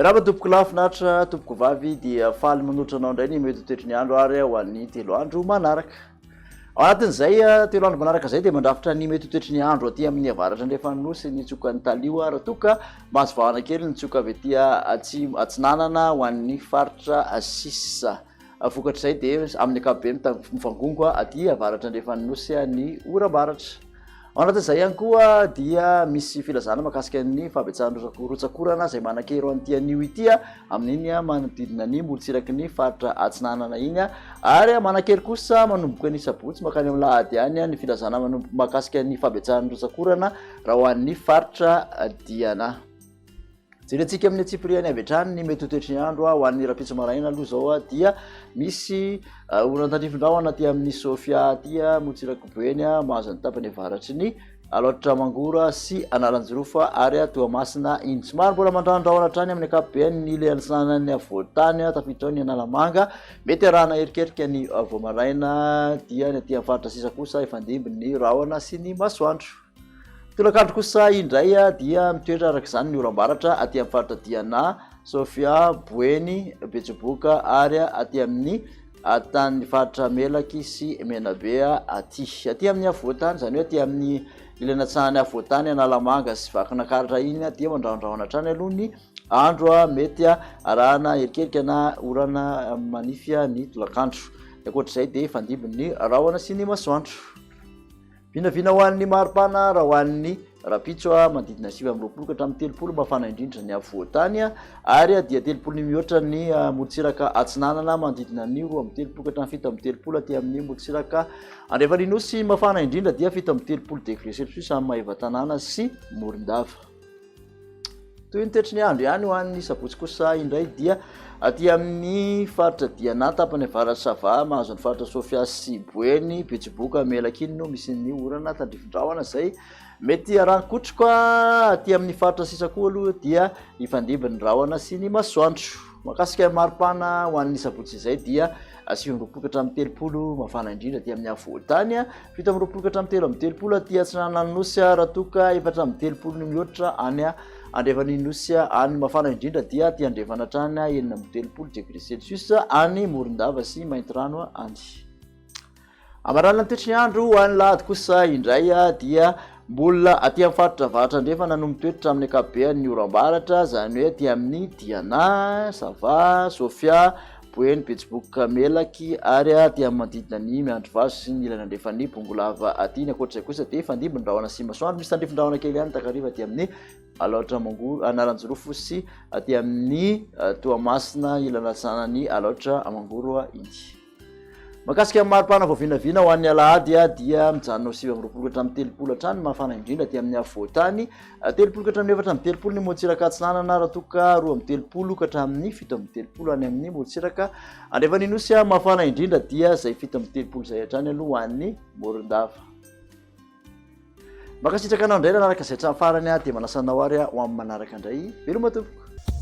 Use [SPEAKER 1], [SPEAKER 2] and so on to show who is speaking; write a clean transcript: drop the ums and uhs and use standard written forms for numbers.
[SPEAKER 1] Miarahaba tompoko lahy finaritra tompoko vavy dia faly manolotra anao indray ny mety ho toetry ny andro ary ho an'ny telo andro manaraka. Ao anatin'izay eh, telo andro manaraka izay dia mandrafitra ny mety ho toetry ny andro aty amin'ny avaratra andrefan'ny nosy ny tsokan'ny talio raha toa ka mahazo vahana kely ny tsoka avy aty atsimo atsinanana ho an'ny faritra sisa. Vokatr'izay dia amin'ny ankapobeny mivangongo aty avaratra andrefan'ny nosy ny oram-baratra. Ao anatin'izay ihany koa dia misy filazana mahakasika ny fahabetsahan'ny rotsak'orana izay manan-kery ho an'ity anio ity amin'iny manodidina ny morontsiraky ny faritra Atsinanana iny ary manan-kery kosa manomboka ny sabotsy mankany amin'ny lahady any ny filazana mahakasika ny fahabetsahan'ny rotsak'orana raha ho an'ny faritra Diana. Jerentsika amin'ny antsipiriany avy hatrany ny mety ho toetry ny andro ho an'ny rahampitso maraina aloha izao dia misy orana tandrifin-drahona aty amin'ny Sofia aty Motsirako Boeny mahazo ny tapany avaratry ny Alaotra Mangoro sy Analanjirofo ary Toamasina iny. Somary mbola mandrandrahona hatrany amin'ny ankapobeny ny ilany atsinanan'ny afovoan-tany tafiditra ao ny Analamanga. Mety arahana erikerika ny vao maraina dia ny aty amin'ny faritra sisa kosa hifandimby ny rahona sy ny masoandro. Tolakandro kosa indray dia mitoetra araka izany ny oram-baratra aty amin'ny faritra Diana, Sofia, Boeny, Betsiboka ary aty amin'ny tanin'ny faritra Melaky sy Menabe aty. Aty amin'ny afovoan-tany, izany hoe aty amin'ny ilany atsinanan'ny afovoan-tany, Analamanga sy Vakinankaratra iny dia mandrahondrahona hatrany aloha ny andro, mety arahana erikerika na orana manify ny tolakandro. Ny ankoatr'izay dia hifandimby ny rahona sy ny masoandro. Vinavina ho an'ny maripana raha ho an'ny rahampitso manodidina 29 ka hatramin'ny 30 mafana indrindra ny afovoan-tany ary dia 30 ny mihoatra ny morontsiraka atsinanana manodidina ny 32 ka hatramin'ny 37 aty amin'ny morontsiraka andrefan'ny nosy mafana indrindra dia 37 degré celsius amin'ny Maevatanàna sy Morondava. Toy ny toetry ny andro ihany ho an'ny sabotsy kosa indray dia aty amin'ny faritra Diana, tapany avaratry Sava, mahazo ny faritra Sofia sy Boeny, Betsiboka, Melaky iny no misy ny orana tandrifin-drahona izay mety haran-kotroka aty amin'ny faritra sisa koa aloha dia hifandimby ny rahona sy ny masoandro. Mahakasika ny maripana ho an'ny sabotsy izay dia 29 ka hatramin'ny 30 mafana indrindra aty amin'ny afovoan-tany. 27 ka hatramin'ny 33 aty atsinanan'ny Nosy raha toa ka 34 no mihoatra any andrefan'ny Nosy any mafana indrindra dia aty andrefana hatrany 36 degré celsius any Morondava sy Maintirano any. Amaranana ny toetry ny andro ho an'ny lahady kosa indray dia mbola aty amin'ny faritra avaratra andrefana no mitoetra amin'ny ankapobeny ny oram-baratra izany hoe aty amin'ny Diana, Sava, Sofia, Boeny, Betsiboka, Melaky ary aty amin'ny manodidina ny Miandrivazo sy ny ilany andrefan'ny Bongolava aty. Ny ankoatr'izay kosa dia hifandimby ny rahona sy masoandro. Misy tandrifin-drahona kely ihany takariva aty amin'ny Alaotra Mangoro, Analanjirofo sy aty amin'ny Toamasina ilany atsinanan'ny Alaotra Mangoro iny. Mahakasika ny maripana vao vinavina ho an'ny alahady dia mijanona ho 29 ka hatramin'ny 30 hatrany ny mafana indrindra aty amin'ny afovoan-tany, 30 ka hatramin'ny 34 ny morontsiraka atsinanana raha toa ka 32 ka hatramin'ny 37 any amin'ny morontsiraka andrefan'ny nosy. Mafana indrindra dia izay 37 izay hatrany aloha ho an'ny Morondava. Mankasitraka anao indray nanaraka izay hatramin'ny farany dia manasa anao ary ho amin'ny manaraka indray. Veloma tompoko.